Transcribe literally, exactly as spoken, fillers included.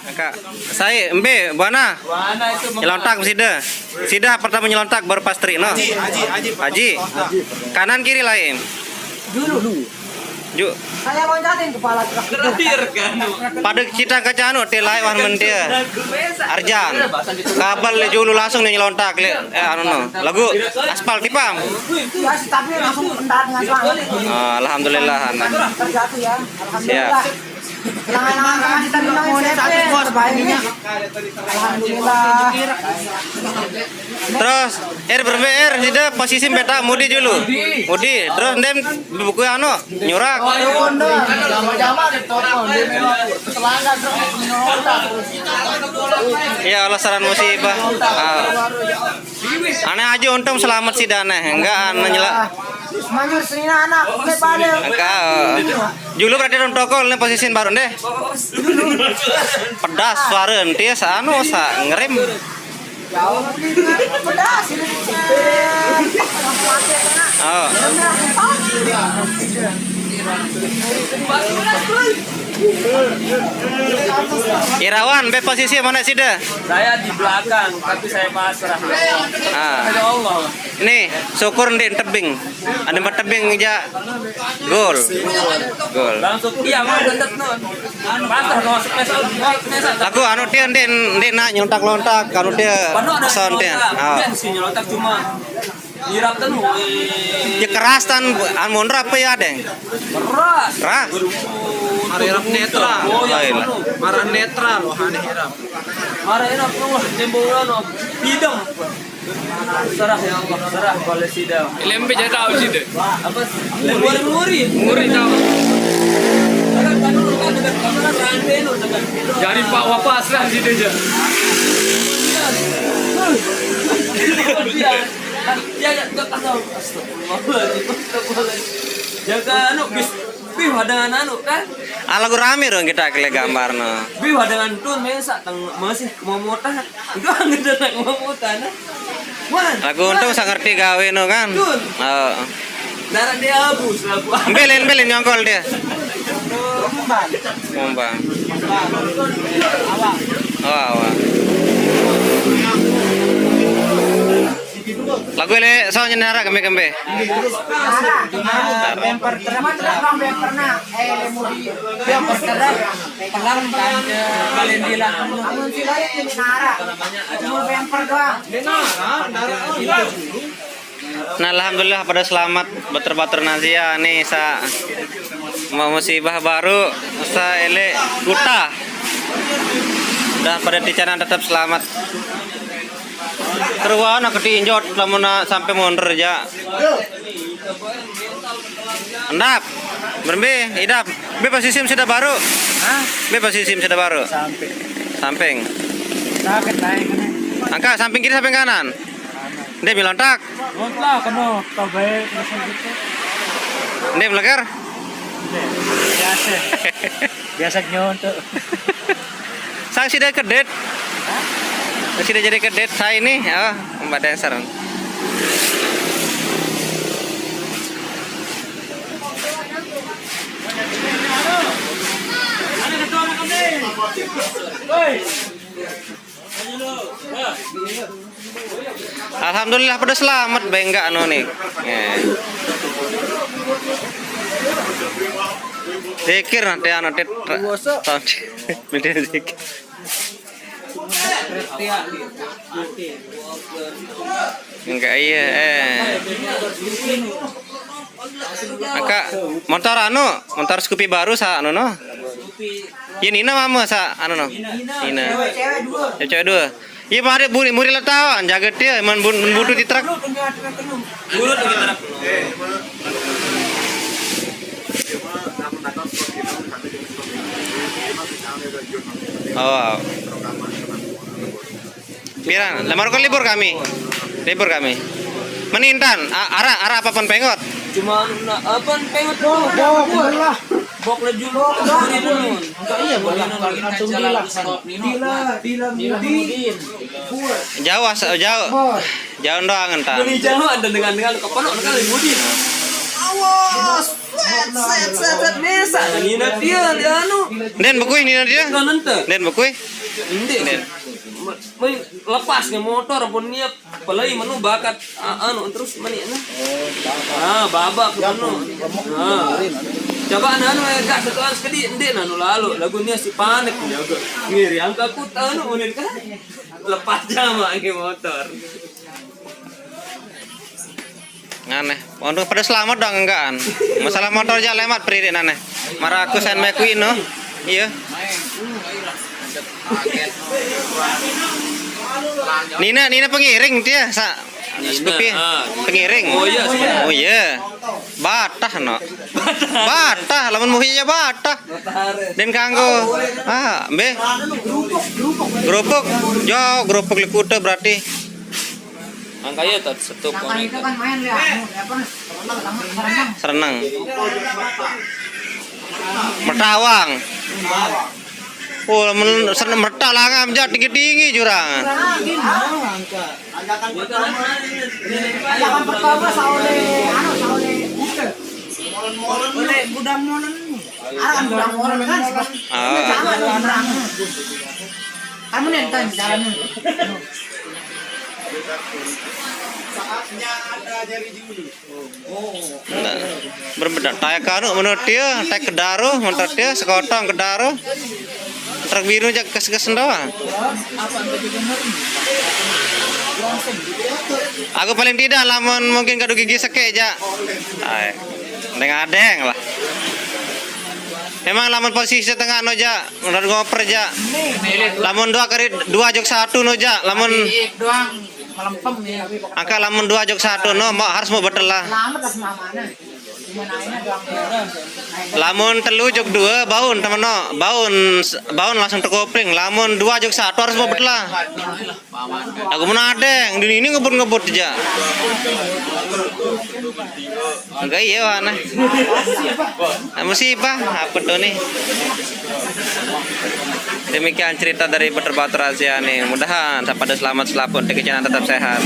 Kak, sai, embe, buana. Nyelontak sida. Sida pertama nyelontak baru pastri, no. Haji, Haji, Haji. Haji. Kanan kiri lain. Dulu. Ju. Saya loncatin kepala truk. Pada cita kaca anu, ti lai wan mentia. Arjan. Kabel le julu langsung nih nyelontak le. Eh, anu no. Lagu aspal tipang. Iya sih, tapi langsung mendarat dengan selamat. Ah, alhamdulillah, anak. Terjatuh ya. Alhamdulillah. Siap. Jangan-jangan sama kita bilang mau satu bos baiknya. Alhamdulillah. Terus, er berbe er, sida posisi peta mudi dulu. Mudi, terus ndem buku anu, nyurak. Iya, Allah saran musibah. Ah. Aneh aja untung selamat sida aneh. Enggak, aneh nyela. Manjur senina anak, le pale. Enggak. Julu berarti orang toko, ini posisi baru deh. Pedas suara enti sa anu sa ngerem. Jauh ini pedas ini. Oh. Irawan, be posisi mana sida? Saya di belakang, tapi saya pasrah. Ah. Ya Allah. Nih, syukur ndi tebing. Ada empat tebing ja gol. Gol. Langsung iya mau tetep nun. Pasrah no spesial. Lagu anu dia ndi ndi nak nyontak-lontak, anu dia sound dia. Ah. Dia sih nyelontak cuma nyiram tuh. Ya keras tan, anu mundur apa ya, Deng? Keras. Keras. Hari Rap netral. Oh, iya. Marah netral, wah, aneh Rap. Marah enak tuh, wah, tembolan, wah. Hidung. Serah ya Allah, serah pada sida. Lembe ja tahu sida. Apa? Lembe muri. Muri tahu. Kan kan lu kan dekat kamera rande lu dekat. Jadi Pak Wapasrah sida ja. Iya. Iya, iya, enggak tahu. Astagfirullahaladzim. Astagfirullahaladzim. Jaga anu bis. Bih, wadangan anu kan? Ah, lagu rame dong kita kele gambar no. Bih, wadangan tun mesa tang masih kemomotan. Itu angin datang kemomotan. Wan. Lagu untung saya ngerti gawe no kan. Tun. Oh. Darah dia habis lagu. Belin belin nyongkol dia. Mumbang. Awak. Oh, awak. Lagu ele soalnya nara kembe kembe. Bemper terang, bemper nah. Eh, lemuri. Bemper terang. Terang kan, eh, kalian bilang. Amun si lain ini nara. Cuma bemper doang. Nah, alhamdulillah pada selamat, batur-batur nazia nih sa mau musibah baru sa ele kuta. Dan pada ticanan tetap selamat. Keruan aku diinjot lamun sampai mundur ja. Endap. Berembe, idap. Be posisi sudah baru. Hah? Be posisi sudah baru. Samping. Samping. Sakit naik ini. Angka samping kiri, samping kanan. Ndem nyelontak. Lontak kena tabai terus gitu. Ndem legar. Biasa. Biasa nyontok. Sang sida kedet. Sida jadi kedet saya ini, oh, Mbak Dancer. Alhamdulillah pada selamat, bengga anu nih. Ya. Zikir nanti anu tit. Beda zikir. Enggak iya, eh. Angka motor anu, motor Scoopy baru sa anu no. Iya Nina mama sa anu no. Nina. Ya cewek dua. Iya mari muri muri lah tahu, jaga dia man bun- man butuh di truk. Oh. Pira? Lima rukun libur kami. Libur kami. Menintan, a- ara ara apa pun pengot. Cuma na- apa pengot lu? Bok lah. Bok lah julu. Bok lah julu. Enggak iya, bok lah. Langsung dila. Dila, dila mudi. Jauh asa- jauh. Jauh doang entar. Beli jauh ada dengan dengan keponok kali mudi. Wah, set, set, set, set, mesa. Nina dia, dia anu. Den bekui nina dia. Kan ente. Den bekui. Ende. Den. Me-, me-, lepas ke motor pun niat pelai menu bakat, ah, anu terus mani anu. Ah, babak ke menu. Ah. Coba anu, anu, eh, kak, satu anu sekedi, ende anu lalu. Lagu ni si panik jaga. Ngiri angka aku tahu anu, unin kan. Lepas jama ke motor. Aneh. Untuk pada selamat dong enggak an. Masalah motor aja lemat peririn aneh. Marah aku sen mekuin no. Iya. Nina, Nina pengiring dia sa. Nina, Scoopy. Ah. Pengiring. Oh iya, sebenarnya. Oh iya. Batah no. Batah lamun muhi aja batah. Den kanggo. Ah, be. Gerupuk. Jo, gerupuk likute berarti. Angkanya tuh setup. Nah, itu kan main lihat, anu, apa? Serenang. Serenang. Mertawang. Oh, men-, serenang merta langam, jat tinggi-tinggi jurang. Ajakan pertama saole, anu, saole. Oleh gudang molen. Arang gudang molen kan. Ah. Sama ada orang. Kamu nih, entar jalan. Saatnya ada dari dulu. Nah, berbeda. Taek anu menurut dia, taek kedaru, menurut dia sekotong kedaru. Truk biru jak kes-kes doang. Aku paling tidak lamun mungkin kado gigi seke ja. Ay, deng adeng lah. Emang lamun posisi tengah no ja, menurut ngoper ja. Lamun dua kali dua jok satu no ja, lamun doang melempem ya. Angka lamun dua jok satu no, mau harus mau betel lah. Selamat lah semamana. Lamun telu jok dua, baun, temen no. Baun, baun langsung terkopling. Lamun dua jok satu harus mau betelah. Aku menadeng, di ini ngebut-ngebut aja. Enggak iya, mana? Ah, musibah, apa tuh nih? Demikian cerita dari Batur-Batur Asia nih. Mudahan pada selamat selaput, di kecil tetap sehat.